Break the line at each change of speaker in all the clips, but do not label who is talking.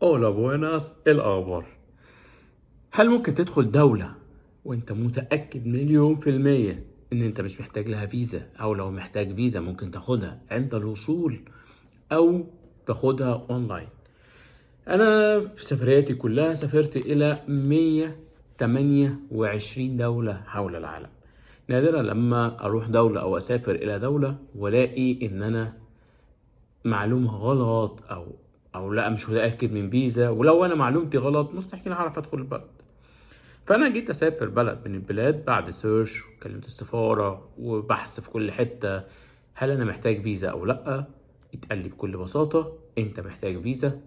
Hola buenas، إيه الأخبار؟ هل ممكن تدخل دولة وأنت متأكد مليون في المية إن أنت مش محتاج لها فيزا، أو لو محتاج فيزا ممكن تاخدها عند الوصول أو تاخدها أونلاين؟ أنا في سفرياتي كلها سافرت إلى 128 دولة حول العالم. نادرا لما أروح دولة أو أسافر إلى دولة وألاقي إن أنا معلومة غلط أو لا مش متأكد من فيزا، ولو أنا معلومتي غلط مستحيل أعرف أدخل البلد. فأنا جيت أسافر بلد من البلاد بعد search وكلمت السفارة وبحث في كل حتة، هل أنا محتاج فيزا أو لأ؟ اتقال لي بكل بساطة أنت محتاج فيزا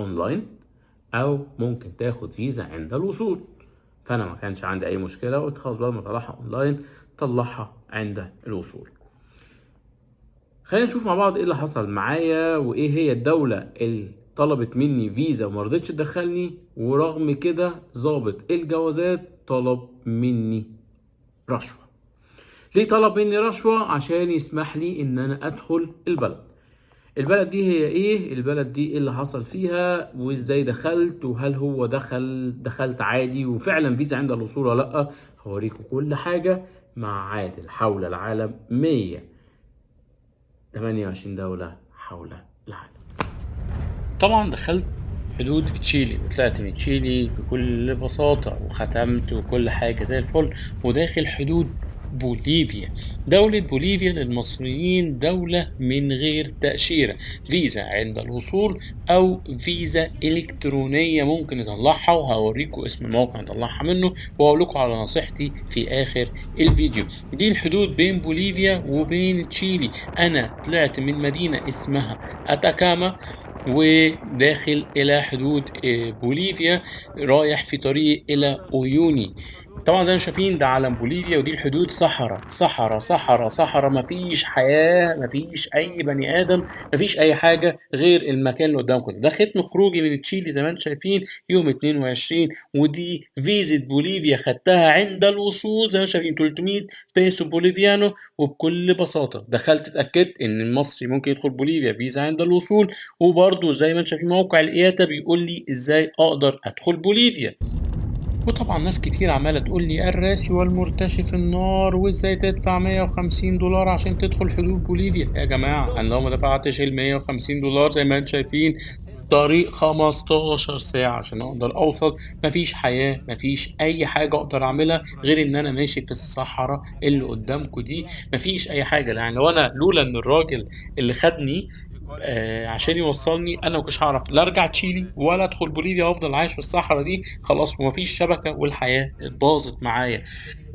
أونلاين أو ممكن تاخد فيزا عند الوصول. فأنا ما كانش عندي أي مشكلة، قلت خلاص بدل ما أطلعها أونلاين طلعها عند الوصول. خلينا نشوف مع بعض ايه اللي حصل معايا وايه هي الدولة اللي طلبت مني فيزا وما رضتش تدخلني، ورغم كده ضابط الجوازات طلب مني رشوة. ليه طلب مني رشوة؟ عشان يسمح لي ان انا ادخل البلد. البلد دي هي ايه؟ البلد دي ايه اللي حصل فيها وازاي دخلت، وهل هو دخلت عادي وفعلا فيزا عند الوصول ولا لا؟ هوريكم كل حاجة مع عادل حول العالم، 128 دولة حول العالم. طبعا دخلت حدود تشيلي وطلعت من تشيلي بكل بساطة وختمت وكل حاجة زي الفل، وداخل حدود بوليفيا. دولة بوليفيا للمصريين دولة من غير تأشيرة، فيزا عند الوصول أو فيزا إلكترونية ممكن نطلعها، وهوريكم اسم الموقع نطلعها منه وهقول لكم على نصيحتي في آخر الفيديو. دي الحدود بين بوليفيا وبين تشيلي. أنا طلعت من مدينة اسمها أتاكاما وداخل إلى حدود بوليفيا، رايح في طريق إلى أويوني. طبعا زي ما شايفين ده علم بوليفيا، ودي الحدود صحراء صحراء صحراء صحراء، مفيش حياة، مفيش أي بني آدم، مفيش أي حاجة غير المكان اللي قدامكم ده. ده ختم خروجي من تشيلي زي ما انتم شايفين يوم 22، ودي فيزا بوليفيا خدتها عند الوصول زي ما انتم شايفين 300 بيسو بوليفيانو. وبكل بساطة دخلت اتأكدت إن المصري ممكن يدخل بوليفيا فيزا عند الوصول، وبرضه زي ما انتم شايفين موقع الإياتا بيقول لي إزاي أقدر أدخل بوليفيا. وطبعا ناس كتير عمالة تقول لي الراشي والمرتشي في النار، وازاي تدفع 150 دولار عشان تدخل حدود بوليفيا. يا جماعة انا لو ما دفعتش ال 150 دولار زي ما انتم شايفين طريق 15 ساعة عشان اقدر اوصل، مفيش حياة، مفيش اي حاجة اقدر اعملها غير ان انا ماشي في الصحراء اللي قدامكم دي، مفيش اي حاجة. يعني لو انا لولا ان الراجل اللي خدني عشان يوصلني انا ما كنتش هعرف لا ارجع تشيلي ولا ادخل بوليفيا وافضل عايش في الصحراء دي خلاص، ومفيش شبكه والحياه اتباظت معايا.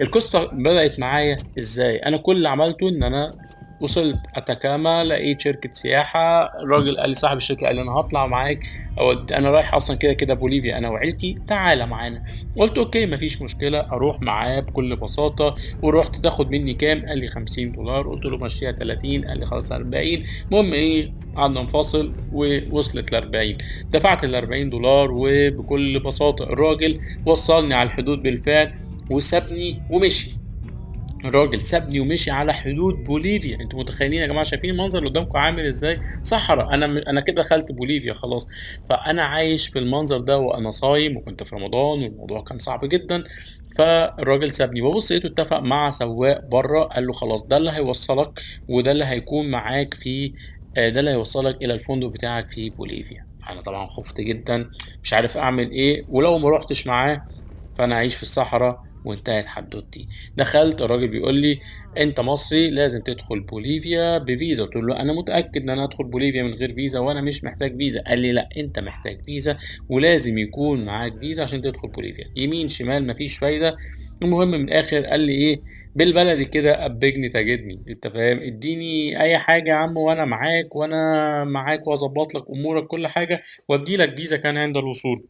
القصه بدات معايا ازاي؟ انا كل اللي عملته ان انا وصلت اتاكاما، لقيت شركه سياحه، الراجل قال لي صاحب الشركه قال لي انا هطلع معاك، او انا رايح اصلا كده كده بوليفيا انا وعيلتي، تعالى معانا. قلت okay مفيش مشكله، اروح معاه بكل بساطه. ورحت، تاخد مني كام؟ قال لي 50 دولار، قلت له مشيها 30، قال لي خلاص 40. المهم ايه، قعدنا نفاصل ووصلت ل 40، دفعت ال 40 دولار، وبكل بساطه الراجل وصلني على الحدود بالفعل وسابني ومشي. الراجل سابني ومشي على حدود بوليفيا. انتوا متخيلين يا جماعه؟ شايفين المنظر اللي قدامكم عامل ازاي؟ صحراء. انا كده دخلت بوليفيا خلاص. فانا عايش في المنظر ده وانا صايم، وكنت في رمضان والموضوع كان صعب جدا. فالراجل سابني، ببص لقيته اتفق مع سواق بره، قال له خلاص ده اللي هيوصلك وده اللي هيكون معاك في ده اللي هيوصلك الى الفندق بتاعك في بوليفيا. فانا طبعا خفت جدا، مش عارف اعمل ايه، ولو ما روحتش معاه فانا هعيش في الصحراء وانتهت حدوتي. دخلت، الراجل بيقول لي انت مصري لازم تدخل بوليفيا بفيزا. قلت له انا متاكد ان انا هدخل بوليفيا من غير فيزا وانا مش محتاج فيزا. قال لي لا انت محتاج فيزا ولازم يكون معاك فيزا عشان تدخل بوليفيا. يمين شمال مفيش فايده. المهم من الاخر قال لي ايه بالبلدي كده، ابجني تجدني، انت فاهم، اديني اي حاجه يا عم وانا معاك، وانا معاك واظبط لك امورك كل حاجه وادي لك فيزا كان عند الوصول.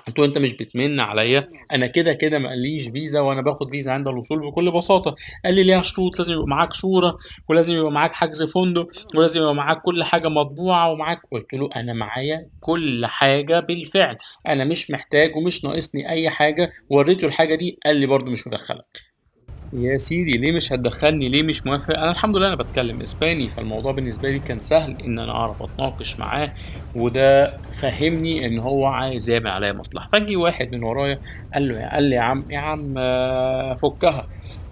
قلت له انت مش بتمن عليا، انا كده كده ما قاليش فيزا وانا باخد فيزا عند الوصول بكل بساطه. قال لي ليها شروط، لازم يبقى معاك صوره، ولازم يبقى معاك حجز فندق، ولازم يبقى معاك كل حاجه مطبوعه ومعاك. قلت له انا معايا كل حاجه بالفعل، انا مش محتاج ومش ناقصني اي حاجه. وريته الحاجه دي، قال لي برده مش مدخلك. يا سيدي ليه مش هتدخلني؟ ليه مش موافق؟ انا الحمد لله انا بتكلم اسباني، فالموضوع بالنسبة لي كان سهل ان انا اعرف اتناقش معاه، وده فهمني ان هو عايز يعمل عليا مصلحة. فجي واحد من ورايا قال له، قال لي يا عم، يا عم، فكها،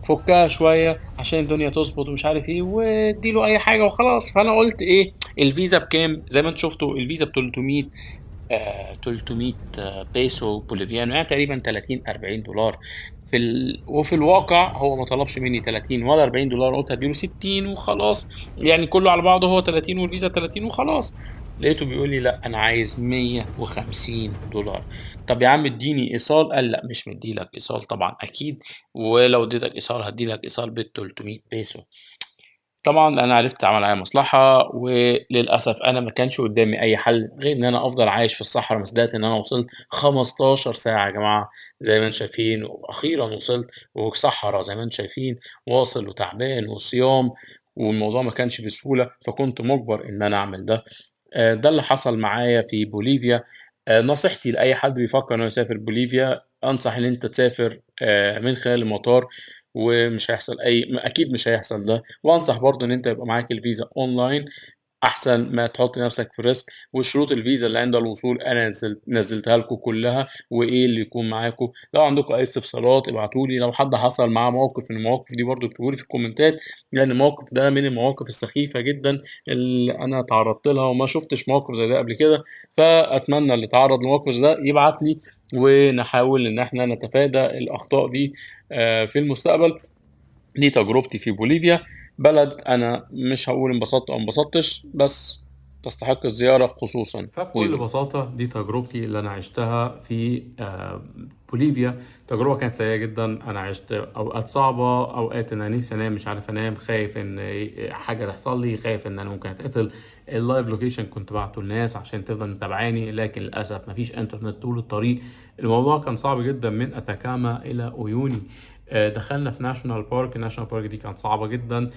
فكها شوية عشان الدنيا تظبط ومش عارف ايه، واديله اي حاجة وخلاص. فانا قلت ايه، الفيزا بكام؟ زي ما انتم شفتوا الفيزا ب 300، 300 بيسو بوليفيانو، يعني تقريبا 30 40 دولار. وفي الواقع هو ما طلبش مني 30 ولا 40 دولار، قلت هديله 60 وخلاص، يعني كله على بعضه هو 30 والفيزا 30 وخلاص. لقيته بيقول لي لا انا عايز 150 دولار. طب يا عم اديني ايصال، قال لا مش مدي لك ايصال طبعا اكيد، ولو اديتك ايصال هدي لك ايصال ب 300 بيسو. طبعا انا عرفت عمل عليا مصلحة، وللاسف انا ما كانش قدامي اي حل غير ان انا افضل عايش في الصحراء. ما صدقت ان انا وصلت 15 ساعة يا جماعة زي ما انتم شايفين، واخيرا وصلت، وصحراء زي ما انتم شايفين، واصل وتعبان وصيام، والموضوع ما كانش بسهولة، فكنت مجبر ان انا اعمل ده. ده اللي حصل معايا في بوليفيا. نصيحتي لاي حد بيفكر انه يسافر بوليفيا، انصح ان انت تسافر من خلال المطار، ومش هيحصل اي، اكيد مش هيحصل ده. وانصح برضو ان انت يبقى معاك الفيزا اونلاين احسن ما تحط نفسك في risk. وشروط الفيزا اللي عند الوصول انا نزلتها لكم كلها، وايه اللي يكون معاكم. لو عندكم اي استفسارات ابعتوا لي، لو حد حصل معاه موقف من المواقف دي برضو اكتبوا لي في الكومنتات، لان الموقف ده من المواقف السخيفة جدا اللي انا تعرضت لها وما شفتش موقف زي ده قبل كده. فاتمنى اللي تعرض لموقف زي ده يبعت لي، ونحاول ان احنا نتفادى الاخطاء دي في المستقبل. دي تجربتي في بوليفيا، بلد انا مش هقول انبسطت او انبسطتش، بس تستحق الزيارة خصوصا.
فبكل
ويوني.
بساطة دي تجربتي اللي أنا عشتها في بوليفيا. تجربة كانت سيئة جدا، أنا عشت أوقات صعبة، أوقات إن أنا نفسي أنام مش عارف أنام، خايف إن حاجة تحصل لي، خايف إن أنا ممكن أتقتل. ال live location كنت بعته للناس عشان تفضل متابعاني، لكن للأسف مفيش إنترنت طول الطريق. الموضوع كان صعب جدا من أتاكاما إلى أويوني. دخلنا في national park، ال national park دي كانت صعبة جدا.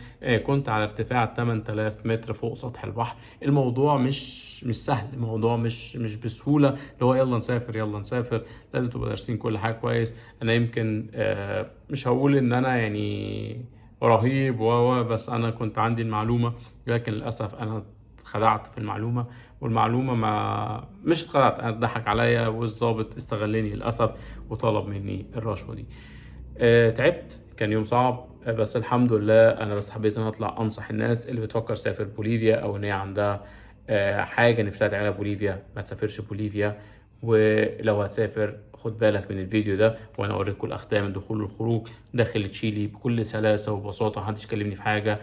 كنت على ارتفاع 8000 متر فوق سطح البحر. الموضوع مش سهل، الموضوع مش بسهولة اللي هو يلا نسافر يلا نسافر، لازم تبقوا دارسين كل حاجة كويس. انا يمكن مش هقول ان انا رهيب بس انا كنت عندي المعلومة، لكن للأسف انا اتخدعت في المعلومة، والمعلومة ما مش اتخدعت، انا اتضحك عليا والظابط استغلني للأسف وطلب مني الرشوة دي. تعبت، كان يوم صعب، بس الحمد لله. انا بس حبيت ان أنا اطلع انصح الناس اللي بتفكر تسافر بوليفيا، او ان هي عندها حاجة نفسها تعملها بوليفيا، ما تسافرش بوليفيا. ولو هتسافر خد بالك من الفيديو ده، وانا اوريكم الاختام الدخول والخروج داخل تشيلي بكل سلاسة وبساطة، محدش كلمني في حاجة.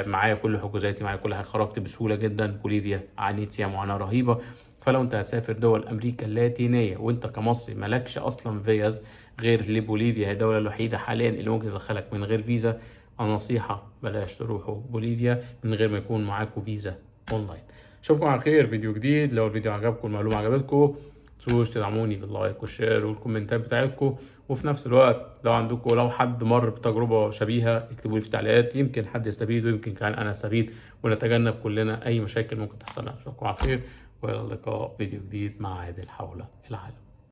معايا كل حجوزاتي، معايا كل حاجة، خرجت بسهولة جدا. بوليفيا عانيت فيها معاناة رهيبة. فلو انت هتسافر دول امريكا اللاتينية وانت كمصري مالكش اصلا فيز غير لبوليفيا، هي الدولة الوحيدة حاليا اللي ممكن تدخلك من غير فيزا، النصيحة بلاش تروحوا بوليفيا من غير ما يكون معاكم فيزا اونلاين. اشوفكم على خير فيديو جديد. لو الفيديو عجبكم، المعلومة عجبتكم، متنسوش تدعموني بال like وال share والكومنتات بتاعتكم. وفي نفس الوقت لو حد مر بتجربة شبيهة اكتبوا لي في التعليقات، يمكن حد يستفيد ويمكن كمان انا استفيد، ونتجنب كلنا اي مشاكل ممكن تحصل لنا. اشوفكم على خير والى اللقاء فيديو جديد مع عادل حول العالم.